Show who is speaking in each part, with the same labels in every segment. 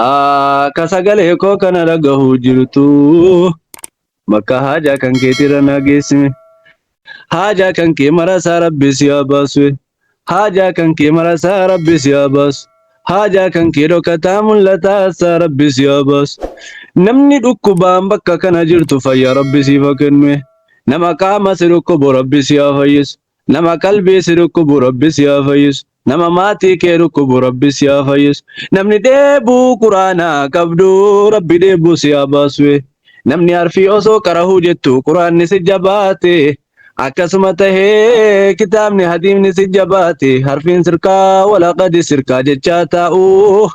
Speaker 1: Ka sagalee koo kana dhagahuu jirtu bakka haajaa kan keetirra naa geessime. Haajaa kan kee marasaa Rabbi si haa baasu. Haajaa kan kee marasaa Rabbi si haa baasu. Haajaa kan kee dhokataa mul'ataa isaa Rabbi si haa baasu. Namni dhukkubaan bakka kana jirtu fayyaa Rabbi siif haa kennu. Nama qaama si dhukkubu Rabbi si haa fayyisu. Nama qalbii si dhukkubu Rabbi si haa fayyisu. Nama maatii kee dhukkubu Rabbi si haa fayyisu. Namni dheebuu quraanaa qabdu Rabbi dheebuu si haa baasu. Namni harfii osoo qarahuu jettu quraanni si jabaate. Akkasuma tahee kitaabni hadiifni si jabaate harfiin sirkaa walaqadi sirkaa jechaa taa'u.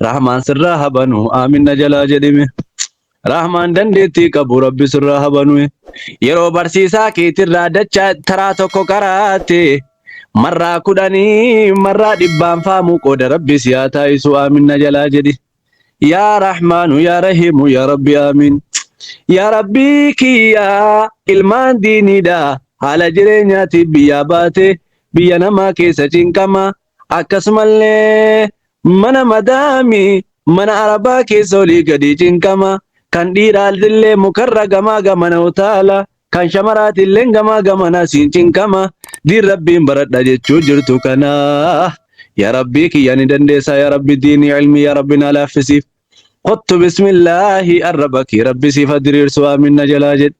Speaker 1: Rahmaan sirraa habanu aamin na jalaa jedhime. Rahmaan dandeettii qabu Rabbi sirraa habanu. Yeroo barsiisaa keetirraa dachaa taraa tokko qaraate marraa 10 marraa dhibbaan faamuu qooda Rabbi si haa taayisu aamin na jalaa jedhi. Yaa Rahmaanu yaa Rahiimu yaa Rabbi aamin. Yaa Rabbii kiyyaa ilmaan diiniidha haala jireenyaatiif biyyaa baate biyya namaa keessa cinqama akkasumallee mana madaami mana arabaa keessa olii gadi cinqama kan dhiiraatillee mukarra gamaa gamana utaala kan shamaraatillee gamaa gamana siin cinqama diin rabbiin baradha jechuu jirtu kana yaa rabbii kiyya ni dandeessaa yaa rabbi diinii ilmii yaa rabbi naa laaffisiif Kottu bismillaahi arraba kee rabbi siif haa diriirsu aamin na jalaa jedhe.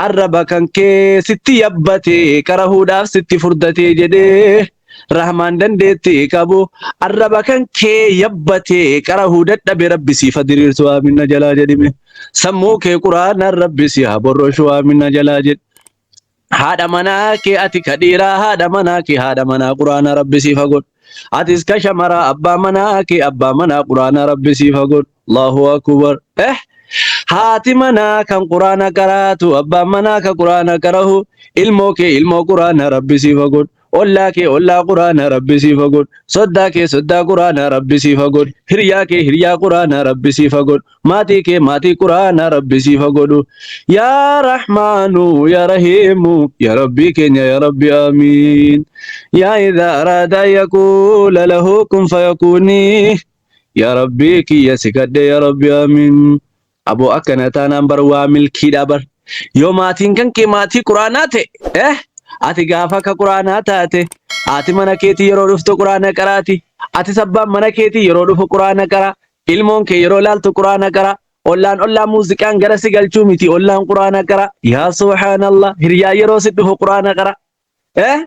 Speaker 1: Arraba kan kee sitti yabbatee qarahuudhaaf sitti furdatee jedhee rahmaan dandeettii qabu arraba kan kee yabbatee qarahuu dadhabe rabbi siif haa diriirsu aamin na jalaa jedhime. Sammuu kee quraanaan rabbi si haa borroshu aamin na jalaa jedhe. Haadha manaa kee ati ka dhiiraa haadha manaa kee haadha manaa quraana rabbi siif haa godhu. Atis ka shamaraa abbaa manaa kee abbaa manaa quraana rabbi siif haa godhu. Allahu akbar. Eh haati manaa kan quraana qaraatu abbaan manaa ka quraana qarahu ilmoo kee ilmoo quraana rabbi siif haa godhu. Ollaa kee ollaa quraana rabbi siif haa godhu. Soddaa kee soddaa quraana rabbi siif haa godhu. Hiriyaa kee hiriyaa quraana rabbi siif haa godhu. Maatii kee maatii quraana rabbi siif haa godhu. Yaa Rahmaanu yaa Rahiimu yaa Rabbii keenya yaa Rabbi amiin. Yaa idhaa araada an yaquula lahu kun fayakuuni. Yaa Rabbii kiyya si kadhe yaa Rabbi amiin. Aboo akkana taanaan bar waa milkiidha bar. Yoo maatiin kan kee maatii quraanaa ta'e eh ati gaafa akka quraanaa taate haati mana keetii yeroo dhuftu quraana qaraati. Atis abbaan mana keetii yeroo dhufu quraana qara. Ilmoon kee yeroo laaltu quraana qara. Ollaan ollaa muuziqaan gara si galchuu miti ollaan quraana qara. Yaa subhaanallah hiriyaa yeroo si dhufu quraana qara. Eh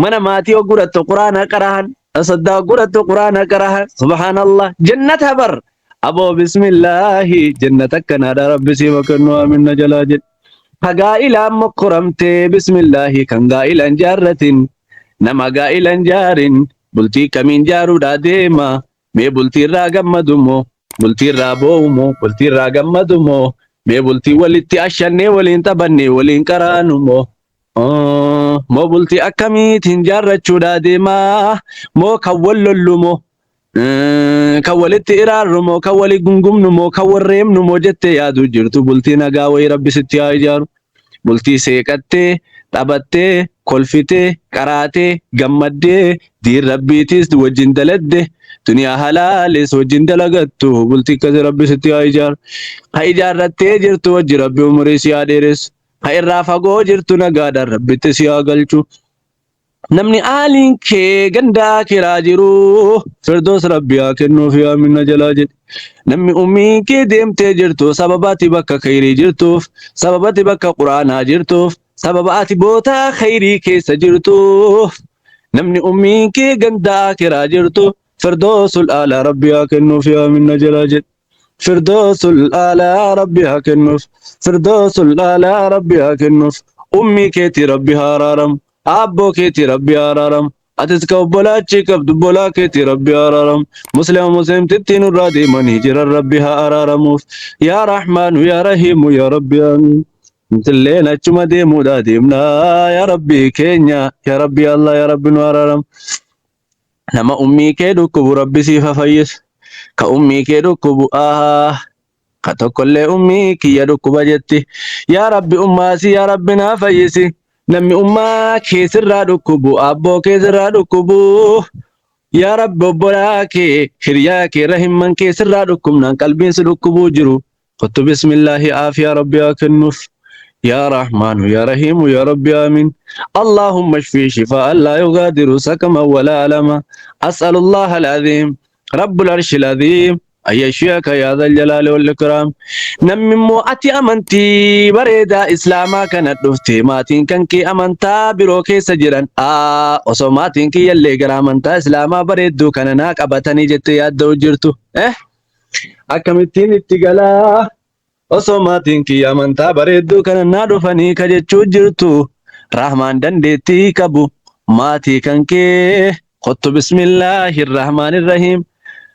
Speaker 1: mana maatii oggurattu quraana qarahan soddaa oggurattu quraana qarahan subhaanallah jannata bar aboo bismillaahi jannata akkanaadha rabbi siif haa kennu aamin na jalaa jedhe ka gaa'ilaan mokkoramtee bismillaahi kan gaa'ilaan jaarratin nama gaa'ilaan jaarin bultii kamiin jaaruudhaa deema mee bultiirraa gammadu moo bultiirraa boo'u moo bultiirraa gammadu moo mee bultii walitti ashannee waliin taphannee waliin qaraanu moo moo bultii akkamiitiin jaarrachuudhaa deemaa moo kan wal lollu moo kan walitti iraarru moo kan wali gungumnu moo kan wal reebnu moo jettee yaadu jirtu bultii nagaa wayii rabbi sitti haa ijaaru. Bultii seeqattee, taphattee, kolfitee, qaraatee, gammaddee, diin rabbiitiis wajjin daladde, duniyaa halaales wajjin dalagattu bultii akkasii rabbi sitti haa ijaaru. Ka ijaarrattee jirtu wajji rabbi umurii si haa dheeressu. Ka irraa fagoo jirtu nagaadhaan rabbitti si haa galchu. Namni aaliin kee ganda akiraa jiru firdoos rabbi haa kennuuf yaa minna jalaa jedhe. Namni ummiin kee deemtee jirtu sababa ati bakka khayrii jirtuuf, sababa ati bakka quraanaa jirtuuf, sababa ati bootaa khayrii keessa jirtuuf. Namni ummiin kee ganda akiraa jirtu firdoosul aalaa rabbi haa kennuuf yaa minna jalaa jedhe. Firdoosul aalaa rabbi haa kennuuf. Firdoosul aalaa rabbi haa kennuuf. Ummii keetii rabbi haa araaramu. Aabboo keetii rabbi haa araaramu. Atis ka obbolaachi qabdu obbolaa keetii rabbi haa araaramu. Muslima muslimtitti nurraa deemanii jiran rabbi haa araaramuuf. Yaa Rahmaanu yaa Rahiimu yaa Rabbi amiin. Nutilleen achuma deemuudhaa deemnaa yaa Rabbi keenya yaa Rabbi Allah yaa Rabbi nu araaramu. Nama ummii kee dhukkubu rabbi siif haa fayyisu. Ka ummii kee dhukkubu ah ka tokkollee ummii kiyya dhukkuba jetti. Yaa Rabbi ummaasi yaa Rabbi naa fayyisi. Namni ummaa kee sirraa dhukkubu abboo kee sirraa dhukkubu. Yaa Rabbi obbolaa kee hiriyaa kee rahimman kee sirraa dhukkubnaan qalbiin si dhukkubuu jiru. Kottu bismillaahi aafiyaa Rabbi haa kennuuf. Yaa Rahmaanu yaa Rahiimu yaa Rabbi aamin. Allahumma shfii shifaa laa yugaadiru saqaman walaa alama. As'alullaha al-aziim. Rabbul arshil aziim. Ayyashiyaka yaa dhal jalaali wal ikraam. Namni immoo ati amantii bareedaa islaamaa kana dhufte maatiin kan kee amantaa biroo keessa jiran aa osoo maatiin kiyyallee gara amantaa islaamaa bareedduu kana naa qabatanii jettee yaadda'u jirtu. Eh akkamittiin itti galaa osoo maatiin kiyya amantaa bareedduu kana naa dhufanii ka jechuu jirtu. Rahmaan dandeettii qabu maatii kan kee kottu bismillaahi rahmaanir rahiim.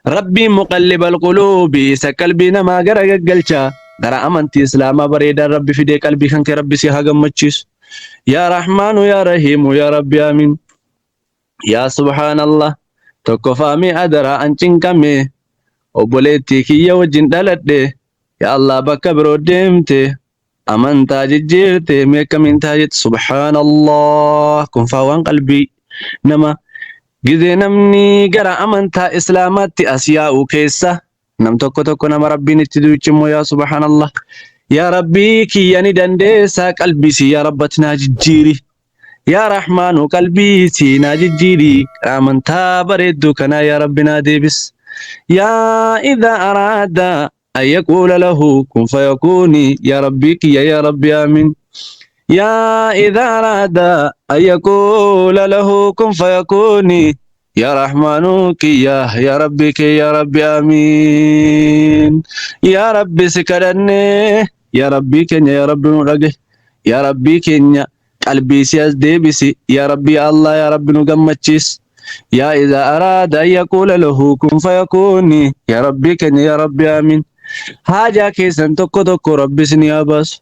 Speaker 1: Rabbiin muqallibal quluubi isa qalbii namaa gara gaggalcha gara amantii islaamaa bareedaan rabbi fidee qalbii kan kee rabbi si haa gammachiisu. Yaa Rahmaanu yaa Rahiimu yaa Rabbi aamin. Yaa subhaanallah tokkoffaa mee adaraa an cinqame obboleettii kiyya wajjin dhaladhe yaa Allah bakka biroo deemte amantaa jijjiirte mee akkamiin ta'a jette subhaanallah kun faa waan qalbii nama gizee namni gara amantaa islaamaatti as yaa'u keessa nam tokko tokko nama rabbiin itti duuchimmoo yaa subhaanallah yaa rabbii kiyya ni dandeessaa qalbii si yaa rabbati naa jijjiiri yaa rahmaanu qalbii si naa jijjiiri gara amantaa bareedduu kanaa yaa rabbi naa deebis yaa idhaa araada an yaquula lahu kun fayakuuni yaa rabbii kiyya yaa rabbi aamin yaa idhaa araada an yaquula lahu kun fayakuuni yaa rahmaanu kiyya yaa rabbi kee yaa rabbi amiin yaa rabbi si kadhanne yaa rabbii keenya yaa rabbi nu dhage yaa rabbii keenya qalbii si as deebisi yaa rabbi yaa allah yaa rabbi nu gammachiis yaa idhaa araada an yaquula lahu kun fayakuuni yaa rabbii keenya yaa rabbi amiin haajaa keessan tokko tokko rabbi isin haa baasu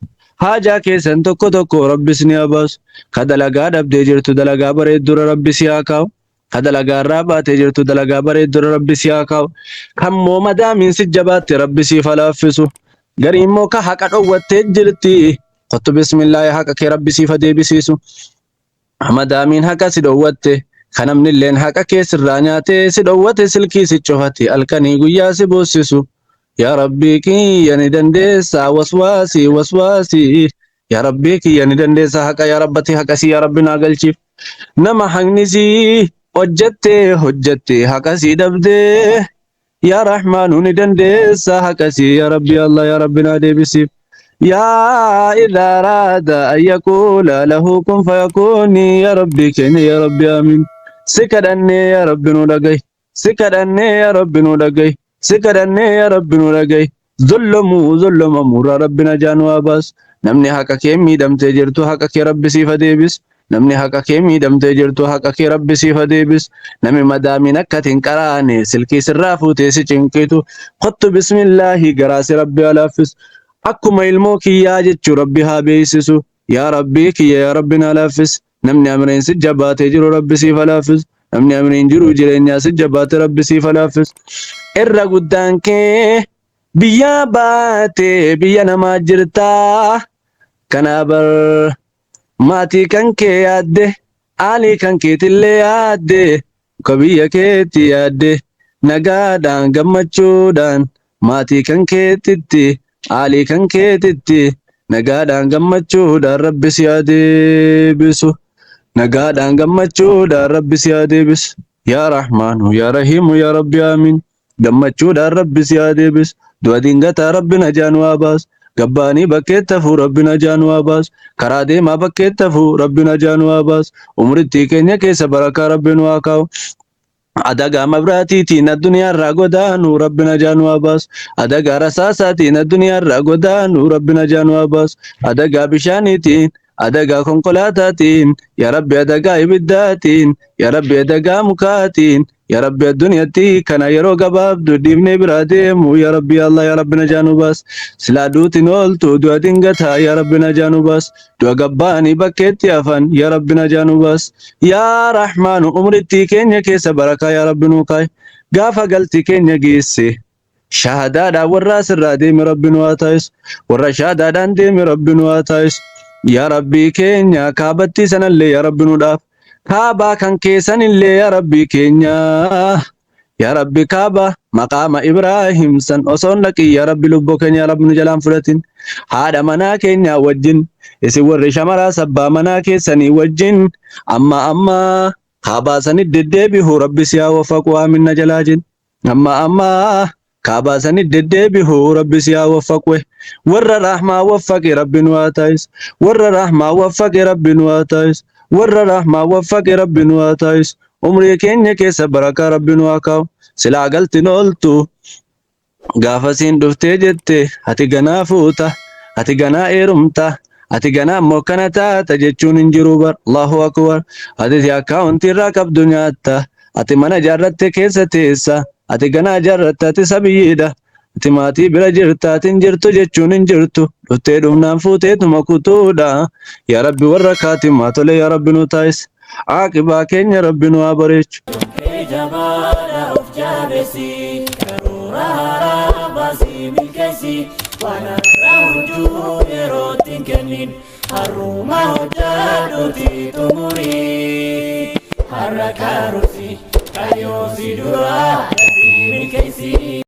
Speaker 1: haajaa keessan tokko tokko rabbi isin haa baasu ka dalagaa dhabdee jirtu dalagaa bareeddura rabbi si haa kaa'u ka dalagaa irraa baatee jirtu dalagaa bareeddura rabbi si haa kaa'u kan moo madaamiin si jabaatte rabbi siif haa laaffisu garii immoo ka haqa dhowwattee jirti kottu bismillaahi haqa kee rabbi siif haa deebisiisu madaamiin haqa si dhowwatte ka namni illeen haqa kee sirraa nyaatee si dhowwate silkii si cufate halkanii guyyaa si boossisu yaa rabbii kiyya ni dandeessaa waswaasii waswaasii yaa rabbii kiyya ni dandeessaa haqa yaa rabbati haqa si yaa rabbi naa galchiif nama haqni si hojjattee hojjattee haqa si dhabdee yaa rahmaanu ni dandeessaa haqa si yaa rabbi allah yaa rabbi naa deebisiif yaa idhaa araada an yaquula lahu kun fayakuuni yaa rabbi keenya yaa rabbi amiin si kadhannee yaa rabbi nu dhagahi si kadhannee yaa rabbi nu dhagahi si kadhannee yaa rabbi nu dhagahi zollomuu zollomamuu irraa rabbi najaa nu haa baasu namni haqa kee miidhamtee jirtu haqa kee rabbi siif haa deebisu namni haqa kee miidhamtee jirtu haqa kee rabbi siif haa deebisu namni madaamiin akka ati hin qaraane silkii sirraa fuutee si cinqitu kottu bismillaahi garaa si rabbi haa laaffisu akkuma ilmoo kiyyaa jechuu rabbi haa beeksisu yaa rabbii kiyya yaa rabbi naa laaffis namni amriin si jabaatee jiru rabbi siif haa laaffisu namni amriin jiru jireenyaa si jabaate rabbi siif haa laaffisu irra guddaan kee biyya baatee biyya namaa jirtaa kanaa bar maatii kan kee yaadde aalii kan keetillee yaadde ka biyya keetti yaadde nagaadhaan gammachuudhaan maatii kan keetitti aalii kan keetitti nagaadhaan gammachuudhaan rabbi si haa deebisu nagaadhaan gammachuudhaan rabbi si haa deebisu yaa rahmaanu yaa rahiimu yaa rabbi amiin gammachuudhaan rabbi si haa deebisu du'a dingataa rabbi najaa nu haa baasu gabbaanii bakkeetti hafuu rabbi najaa nu haa baasu karaa deemaa bakkeetti hafuu rabbi najaa nu haa baasu umrittii keenya keessa barakaa rabbi nu haa kaa'u adagaa mabraatiitiin addunyaarraa godaanu rabbi najaa nu haa baasu adagaa rasaasaatiin addunyaarraa godaanu rabbi najaa nu haa baasu adagaa bishaaniitiin adagaa konkolaataatiin yaa rabbi adagaa ibiddaatiin yaa rabbi adagaa mukaatiin yaa rabbi addunyaatti kana yeroo gabaabdu dhiibnee biraa deemu yaa rabbi yaa allah yaa rabbi najaa nu baas silaa duutiin ooltu du'a dingataa yaa rabbi najaa nu baas du'a gabbaanii bakkeetti hafan yaa rabbi najaa nu baas yaa rahmaanu umrittii keenya keessa barakaa yaa rabbi nu kaa'i gaafa galti keenya geesse shahadaadhaan warra asirraa deeme rabbi nu haa taasisu warra shahadaadhaan deeme rabbi nu haa taasisu yaa rabbii keenya kaabattii sanallee yaa rabbi nu dhaaf Kaabaa kan keessanillee yaa Rabbii keenya. Yaa Rabbi kaaba maqaama Ibraahim san osoon dhaqin yaa Rabbi lubbuu keenya yaa Rabbi nu jalaan fudhatin. Haadha manaa keenyaa wajjin isin warri shamaraa sabbaa manaa keessanii wajjin amma amma kaabaa sanit deddeebihu Rabbi si haa waffaqu aamin na jalaa jin. Amma amma kaabaa sanit deddeebihu Rabbi si haa waffaqu. Warra rahmaa waffaqe Rabbi nu haa taasisu. Warra rahmaa waffaqe Rabbi nu haa taasisu. Warra rahmaa waffaqe Rabbi nu haa taasisu. Umrii keenya keessa barakaa Rabbi nu haa kaa'u. Silaa galtin ooltu gaafa siin dhuftee jette ati ganaa fuuta, ati ganaa heerumta, ati ganaa immoo kana taata jechuun hin jiru bar. Allahu akbar. Ati si akkaawuntii irraa qabdu nyaatta. Ati mana ijaarratte keessa teessa. Ati ganaa ijaarratte ati sabiyyiidha. Ati maatii bira jirta ati hin jirtu jechuun hin jirtu. Dhuftee dhufnaan fuuteetuma kutuudha. Yaa Rabbi warra kaatimaa tole yaa Rabbi nu taasisi. Aaqibaa keenya Rabbi nu haa bareechu.
Speaker 2: Jabaadha of jabeessi karoora haaraa baasii milkeessi waan har'a hojjuu yerootti hin kennin har'uma hojjadhuuti xumurii har'a karoorsi kaayyoo si dura dafii milkeessi.